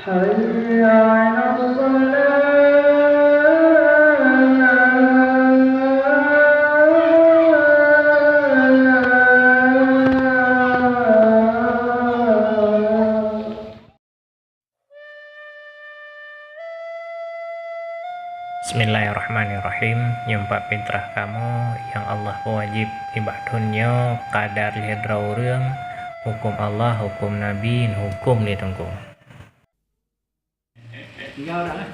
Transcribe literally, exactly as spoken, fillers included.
حي على الصلاة. Bismillahirrahmanirrahim. Nyoe pat fitrah kamoe nyang Allah peuwajéb nibak thon nyoe, kadar lhèe droe ureueng, huköm Allah, huköm Nabi, huköm lé Teungku. Tinggal dah lah.